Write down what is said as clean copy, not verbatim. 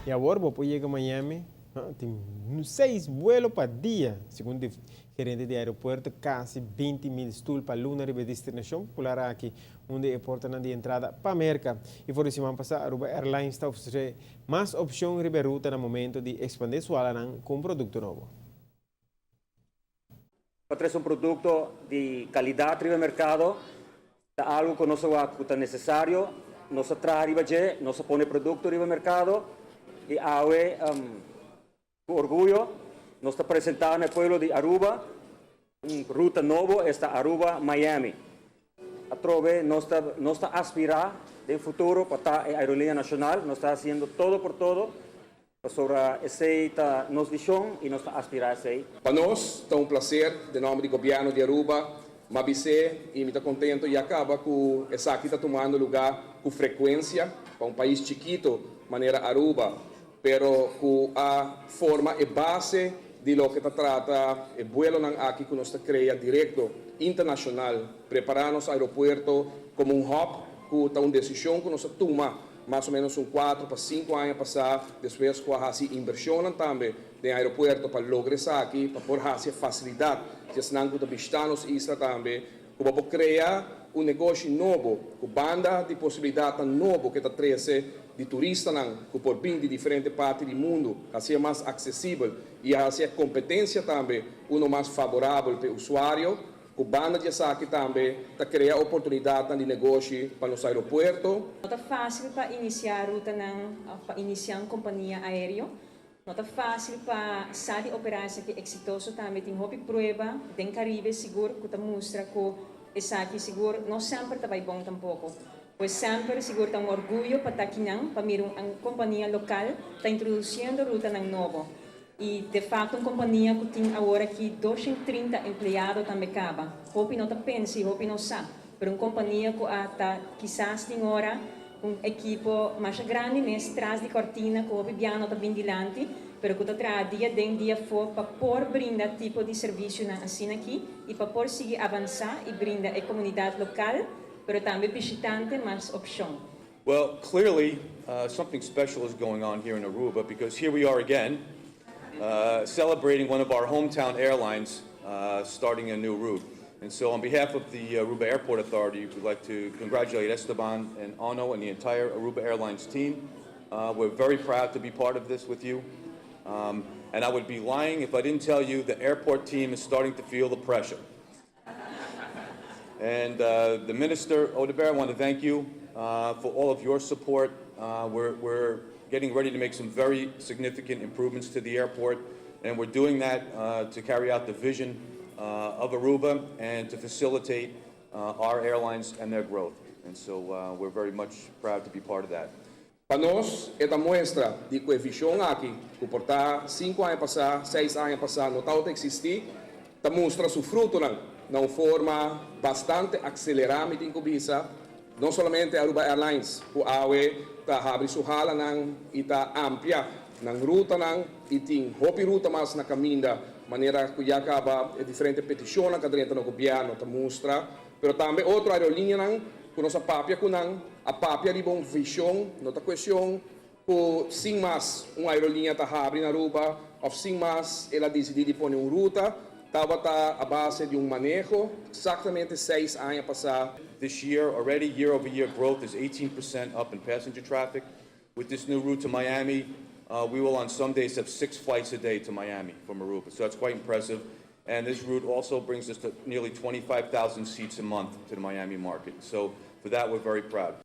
Y awor bo por yega Miami, tin seis vuelo pa dia, segun e gerente di aeropuerto, casi 20 mil stoel pa luna riba destinacion popular aki, unda e porta di entrada pa Merca. Y for di siman pasa, Aruba Airlines ta ofrece mas opcion riba ruta na momento di expande su alanan cu un producto nobo. Pa trece un producto di calidad den mercado, ta algo cu nos ta necesario, nos a traha, nos a pone producto den mercado y awe, cu orguyo, nos ta presentando na pueblo di Aruba un ruta nobo, esta Aruba-Miami. Atrobe, nos ta aspira den futuro pa ta e aerolinea nacional, nos ta haciendo todo por todo sobre esey ta nos vision y nos ta aspira esey. Pa nos ta un placer, den nomber di gobierno di Aruba, mi a bisa y mi ta contento y a caba cu esaki ta tumando luga cu frecuencia pa un pais chikito manera Aruba, pero cu a forma e base di loke ta trata e vuelonan aki cu nos ta crea directo internacional, prepara nos aeropuerto como un hub, cu ta un decision cu nos a tuma mas o menos un 4 pa 5 aña pasa, despues cu a haci inversion tambe den aeropuerto pa logra esaki, pa por haci facilidad, cu esnan cu ta bishita nos isla tambe, cu por crea un negoshi nobo, cu banda di posibilidad nobo cu ta trece di turistanan, cu por bin di diferente parti di mundo, asina mas accesibel y asina competencia tambe uno mas favorabel pa e usuario, cu banda di esaki tambe ta crea oportunidad di negoshi pa nos aeropuerto. No ta facil pa inicia rutanan, pa inicia un compania aereo. No ta facil pa sa di opera cu exitoso tambe. Tin hopi prueba den Caribe sigur cu ta mustra cu esaki sigur no semper ta bon tampoco. Pues semper sigur ta un orguyo pa ta akinan, pa mira un compania local ta introduciendo rutanan nobo. Y de facto un compania cu tin awor aki 230 empleado tambe caba. Hopi no ta pensa, hopi no sa. Pero un compania cu ta kisas tin ora un ekipo mas grandi mes tras di cortina cu hopi biaha no ta bin dilanti, pero cu ta traha dia aden dia afo pa por brinda tipo di servicionan asina aki y pa por sigui avansa y brinda e comunidad local, pero tambe bishitante mas opcion. Well, clearly, something special is going on here in Aruba because here we are again, celebrating one of our hometown airlines starting a new route. And so, on behalf of the Aruba Airport Authority, we'd like to congratulate Esteban and Onno and the entire Aruba Airlines team. We're very proud to be part of this with you. And I would be lying if I didn't tell you the airport team is starting to feel the pressure. And the Minister, Oduber, I want to thank you for all of your support. We're getting ready to make some very significant improvements to the airport, and we're doing that to carry out the vision of Aruba and to facilitate our airlines and their growth. And so we're very much proud to be part of that. Pa nos, e ta muestra di cu e vision aki, cu por ta 5 aña pasa, 6 aña pasa, no tabata existi, ta mustra su frutonan di un forma bastante acelera, mi tin cu bisa, no solamente Aruba Airlines, cu awe ta habri su halanan y ta amplia nan rutanan y tin hopi ruta mas na caminda, manera cu ya caba e diferente peticion cu ta na gobierno ta mustra, pero tambe otro aerolineanan cu nos a papia cu nan, a papia di bon vision, no ta cuestion cu sin mas un aerolinea ta habri na Aruba, of sin mas el a dicidi di pone un ruta, tabata a base di un maneho, exactamente 6 aña pasa. This year, already year over year growth is 18% up in passenger traffic. With this new route to Miami, we will on some days have six flights a day to Miami from Aruba. So that's quite impressive. And this route also brings us to nearly 25,000 seats a month to the Miami market. So for that, we're very proud.